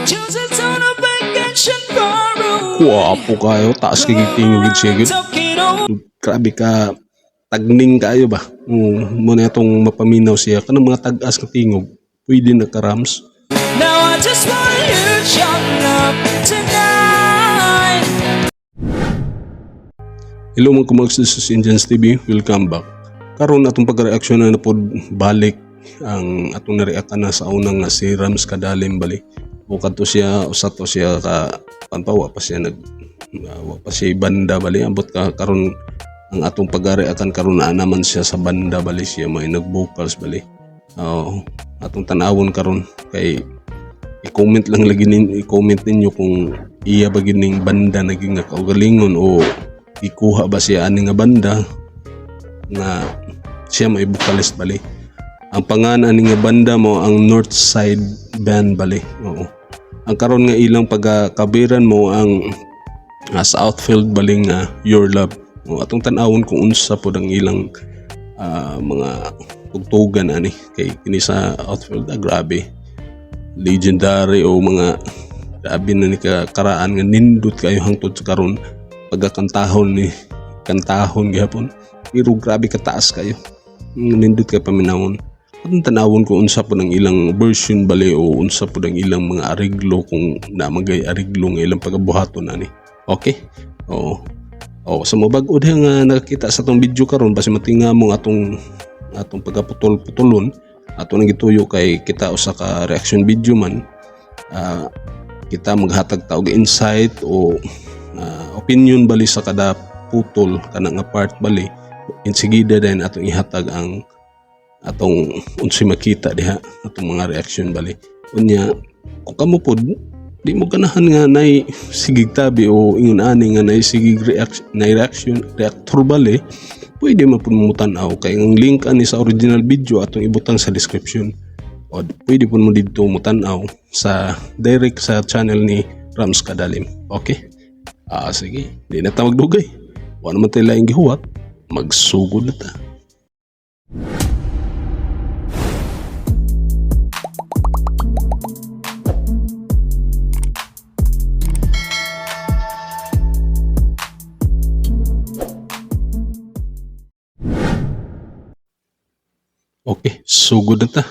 Chooses on a vacation far away. Guwapo kayo, taas kay tingog gid siya gid. Took it all. Grabe ka tagning kaayo ba. Mo na itong mapaminaw siya kanang mga tag-as nga tingog. Pwede na ka, Rams. Now I just wanna use your love tonight. Hello mga kumags, this is Indians TV. Welcome back. Karon atong pagreaksyon na pod balik ang atong nareact na sa unang nga si Rams Kadalim bali. O kadto siya, usa to siya ka panpawa pa siya nag wa pa siya banda bali, ambot ka karon ang atong pagreakan karon naa naman siya sa banda bali, siya may nag-vocals bali. Oo, atong tan-awon karon kay i-comment lang lagi nin i-comment ninyo kung iya ba gining banda naging nga kaugalingon o ikuha ba siya ani nga banda nga siya may vocalist bali. Ang pangan ani nga banda mo ang Northside Band bali. Oo. Ang karon nga ilang pagkabiran mo ang sa outfield bali nga Your Love. O, atong tan-awon kung unsa pod ang ilang mga tugtugan ani kay kini sa outfield, grabe legendary o mga grabe na ni ka karaan nga nindot kayo hangtod sa karon pagkakantahon ni kantahon gihapon, pero grabe kataas kayo. Nindot kay paminawon. Atong tanawon kung unsa po ng ilang version bali o unsa po ng ilang mga ariglo, kung namagay ariglo nga ilang pagabuhaton ani. Okay, oo. O sa mga bag-o diha nga nakakita sa atong video karon, basi matinga mo ang atong atong pagkaputol-putulon ato nang gituyo kay kita usa ka reaction video man, kita maghatag ta og insight o opinion bali sa kada putol kana nga part bali. Insigida din atong ihatag ang atong unsay makita diha, atong mga reaction bali. Unya kung kamo pod di mo ganahan nga nay sigig tabi o ingon ani nga nay sigig reaction, nay reaction reactor bali, pwede man pud mo tan-aw kay ang link ani sa original video atong ibutang sa description o pwede pud mo didto mo tan-aw sa direct sa channel ni Rams Kadalim. Okay, sige, di na ta magdugay, wa naman tayo laing gihuwat, magsugod na ta. Okay, sugod na ta.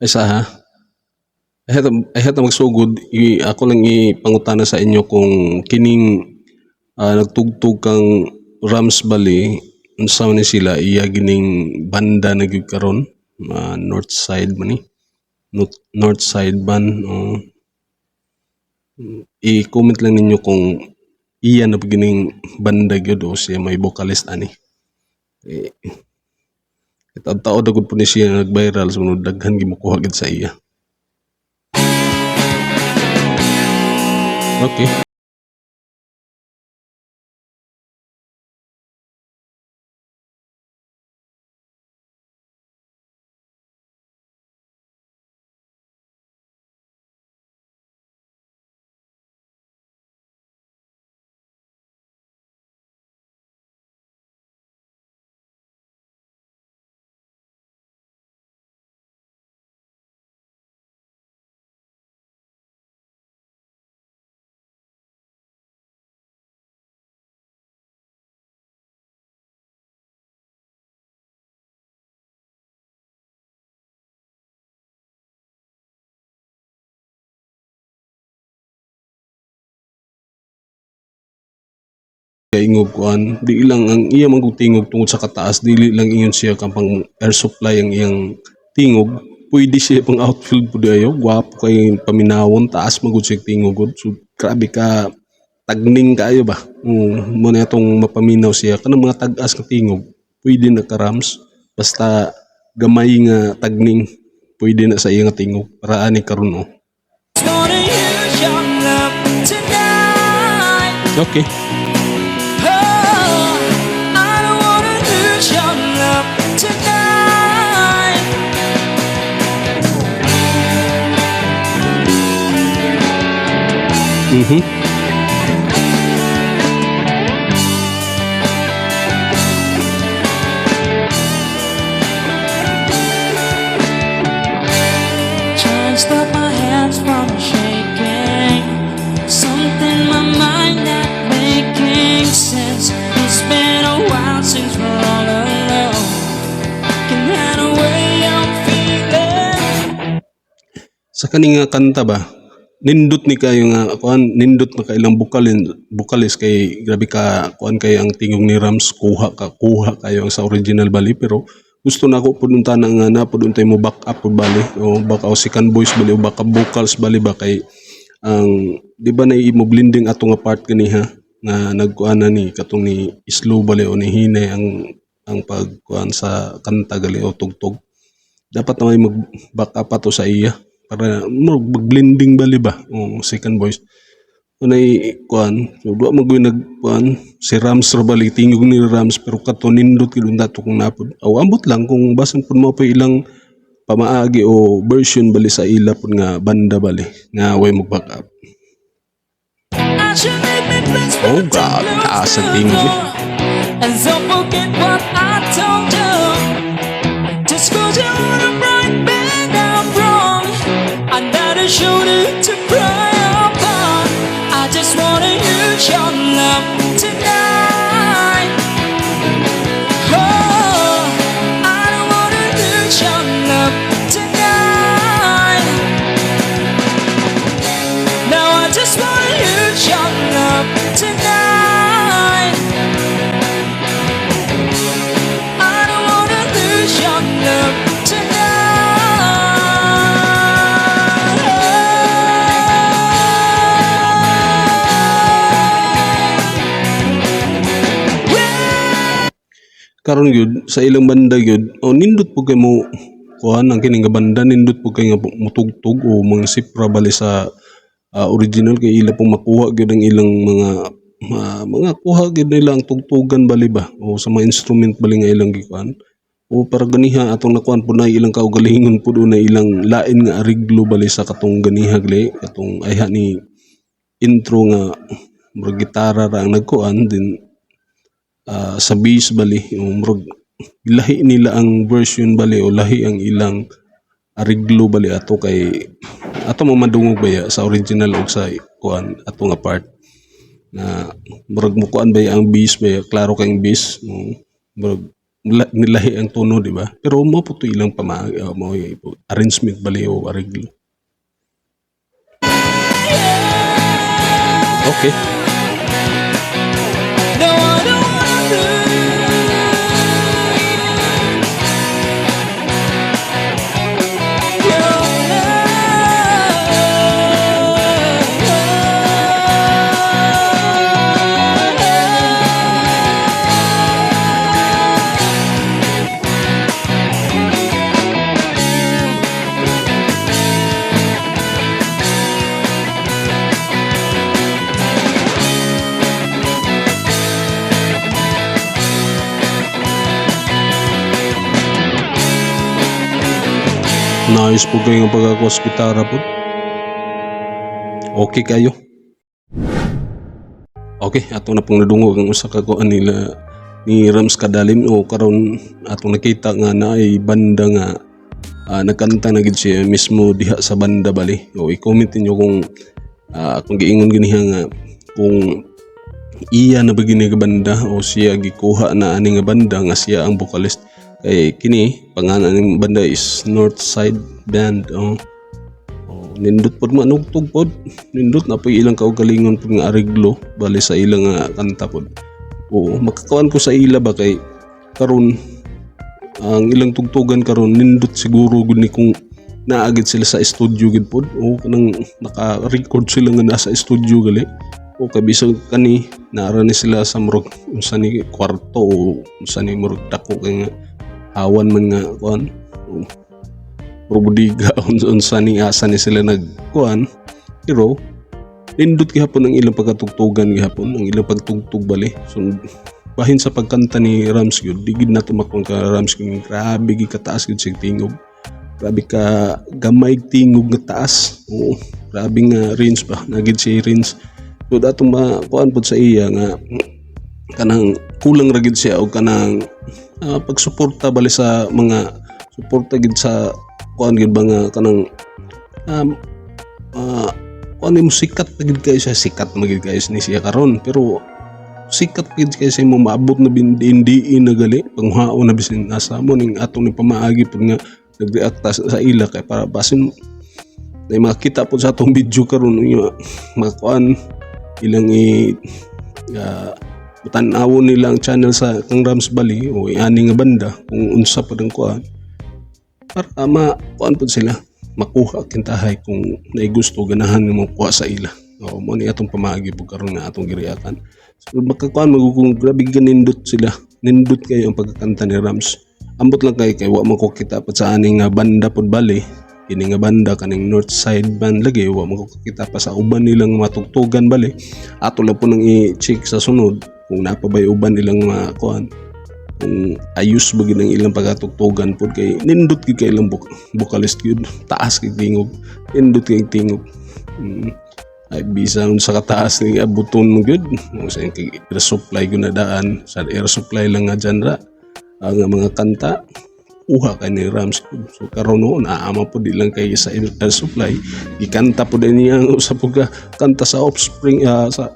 Ay sa ha. Ay hata magsugod, ako lang ipangutana sa inyo kung kining nagtugtog kang Rams Bali, unsa man ni sila, iya gining banda na gyud karon, Northside man ni. Northside Band. Oh. I-comment lang ninyo kung iya na ba gining banda gyud o siya may vocalist ani. Eh, taod-taod na gud po ni siya nag-viral, sunod daghan gimukuha gid sa iya. Okay. Kaingog kuan di lang ang iya man kog tingog tungod sa kataas, dili lang ingon siya kang pang air supply ang iyang tingog, pwede siya pang outfield pud ayo. Gwapo kay paminawon, taas man gud siya tingog gud. So grabe ka tagning kaayo ba. Mo na atong mapaminaw siya kanang mga tag-as nga tingog, pwede na ka, Rams, basta gamay nga tagning, pwede na sa iya nga tingog para ani karon oh. Just wanna use your love tonight. Okay. Oh, I don't wanna lose your love Try and stop my hands from shaking. Something in my mind not making sense. It's been a while since we're all alone. Can hide away I'm feeling. Sa kani nga kanta ba, nindot ni kayo nga kuan, nindot na kay ilang vocalist kay grabe ka kuan kay ang tingog ni Rams, kuha ka kuha kayo ang sa original bali, pero gusto na ako pud unta na nga na pud untay mo back up pud bali o baka o second voice bali o baka vocals bali ba, kay ang di ba na mo blending ato nga part kaniha nga nagkuan na ni katong ni slow bali o ni hinay ang pagkuan sa kanta gali o tugtog. Dapat na may mag back up ato sa iya para mo mag-blending bali ba o second voice unay kuan. So duwa man gyud nagkuan si Rams ra bali, tingog ni Rams, pero kato nindot gyud unta to kung napod o ambot lang kung basan pud mo pa ilang pamaagi o version bali sa ila pud nga banda bali nga way mag back up. I should make me plans Oh, but God, to close taas ang the tingog eh. door. And don't forget what I told you. Just 'cause you wanna bright bed, I'm wrong. I'm not a shoulder to cry upon. I just wanna use your love tonight. Oh, I don't wanna lose your love tonight. Now I just wanna use your love tonight. I don't wanna lose your love tonight. Yeah. Karon gyud sa ilang banda gyud, o nindot pud kay mo kuan ang kining nga banda, nindot pud kay nga mutugtog o mga sipra bali sa original kay ila pong makuha gyud ang ilang mga kuha gyud nila ang tugtugan bali ba o sa mga instrument bali nga ilang gikuan o para ganiha atong nakuan pud na ilang kaugalingon pud na ilang lain nga ariglo bali sa katong ganiha gali katong ayha ni intro nga murag gitara ra ang nagkuan din, sa bass bali yung murag lahi nila ang version bali o lahi ang ilang ariglo bali ato kay ato mo madungog baya sa original og sa kuan ato nga part na murag mukuan baya ang bass baya, klaro kay ang bass mo murag nilahi ang tono, di ba? Pero mo po to ilang pama mo arrangement bali o ariglo. Okay. No, I don't wanna lose your love. Nice po kayo nga pagkakuha sa gitara po. Okay kayo. Okay, ato na pong nadungog ang usa ka kuan nila ni Rams Kadalim o karon atong nakita nga naay banda nga nagkanta na gid siya mismo diha sa banda bali. O i-comment niyo kung giingon ganiha nga kung iya na ba gini nga banda o siya gikuha na ani nga banda nga siya ang vocalist, kay kini pangalan ning banda is Northside Band. Oh, nindot pod manugtog pod, nindot na po ilang kaugalingon pod nga ariglo bali sa ilang nga kanta pod. Oo, makakuan ko sa ila ba kay karon ang ilang tugtugan karon nindot siguro gud ni kung naagid sila sa studio gid pod o kanang naka-record sila nga nasa studio gali o kay bisag kani naara ni sila sa murag unsa ni kwarto o unsa ni murag dako kay nga hawan man nga kuan o murag budiga, unsa ni asa ni sila nagkuan, pero nindot gihapon ang ilang pagkatugtugan gihapon ang ilang pagtugtog bali. So bahin sa pagkanta ni Rams gyud, di gid nato makuan ka Rams gyud, grabe gid kataas gyud siyang tingog, grabe ka gamay tingog nga taas. Oo, grabe nga range ba na gid siya range. So datong makuan pud sa iya nga kanang kulang ra gid siya og kanang pagsuporta bali sa mga suporta gid sa kuan gid ba nga kanang kuan mo, sikat na gid kayo siya, sikat na gid kayo ni siya karon, pero sikat gid kayo siya mo maabot na bindiin na gali panghaon na bisin nasa mo ning atong ni pamaagi pud nga nag-react ta sa ila kay para basin na makita po sa atong video karon nga makuan ilang i tan-awon nila ang channel sa kang Rams Bali o ani nga banda kung unsa pa ang kuan para ma kuan pud sila makuha kintahay kung naigusto, ganahan nga makuha sa ila. O mo ni atong pamaagi pud karon nga atong gireakan. So makakuan magugong grabe ganindot sila, nindot kayo ang pagkakanta ni Rams. Ambot lang kay kay wa man ko kita pa sa ani nga banda pud bali, kini nga banda kaning North Side Band lagi, wa man ko kita pa sa uban nilang matugtugan bali. Ato lang po nang i-check sa sunod kung naa pa bay uban nilang mga kuan, kung ayos ba gid ang ilang pagkatugtugan pud kay nindot gid kay ilang vocalist gyud, taas kay tingog, nindot kay tingog. Ay bisan sa kataas ni abuton mo gyud mo sa kay Air Supply gyud na daan sa Air Supply lang nga genre ang mga kanta uha kay ni Rams. So karon noon aama po di lang kay sa Air Supply, gikanta po din niya ang usa po ka kanta sa Offspring, sa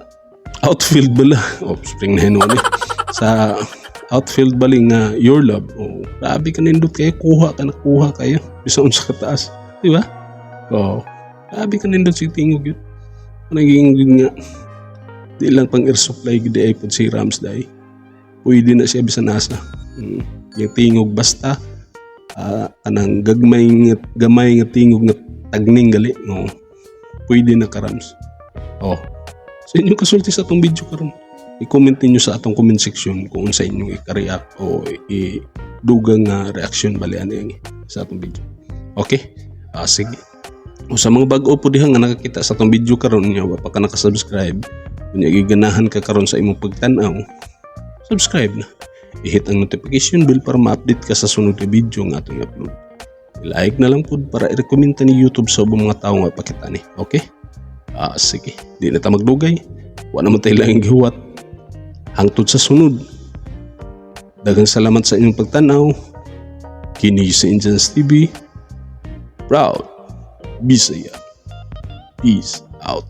Outfield bala, Offspring na hinuon eh. Sa Outfield bali nga Your Love. Oh, grabe ka nindot kayo, kuha ka na kuha kayo bisan unsa kataas, di ba? Oh, grabe ka nindot si tingog yun. Naging yun nga di lang pang Air Supply gid ay pud si Rams dai, pwede na siya bisan asa. Yung tingog basta kanang gagmay nga gamay nga tingog nga tagning gali, no, pwede na ka, Rams. Oh, sa inyong kasulti sa atong video karon, i-comment ninyo sa atong comment section kung unsa inyong i-react o i-dugang nga reaction bali ani sa atong video. Okay? Ah, sige. O sa mga bag-o po diha nga nakakita sa atong video karon nya wa pa ka naka-subscribe, unya giganahan ka karon sa imong pagtan-aw, subscribe na. I-hit ang notification bell para ma-update ka sa sunod na video nga atong i-upload. I-like na lang pud para i-recommend ta ni YouTube sa ubang mga tao nga pakita ni. Okay? Ah, sige. Di na ta magdugay. Wa naman tayo lang gihuwat. Hangtod sa sunod. Daghang salamat sa inyong pagtanaw. Kini sa Indians TV. Proud. Bisaya. Peace out.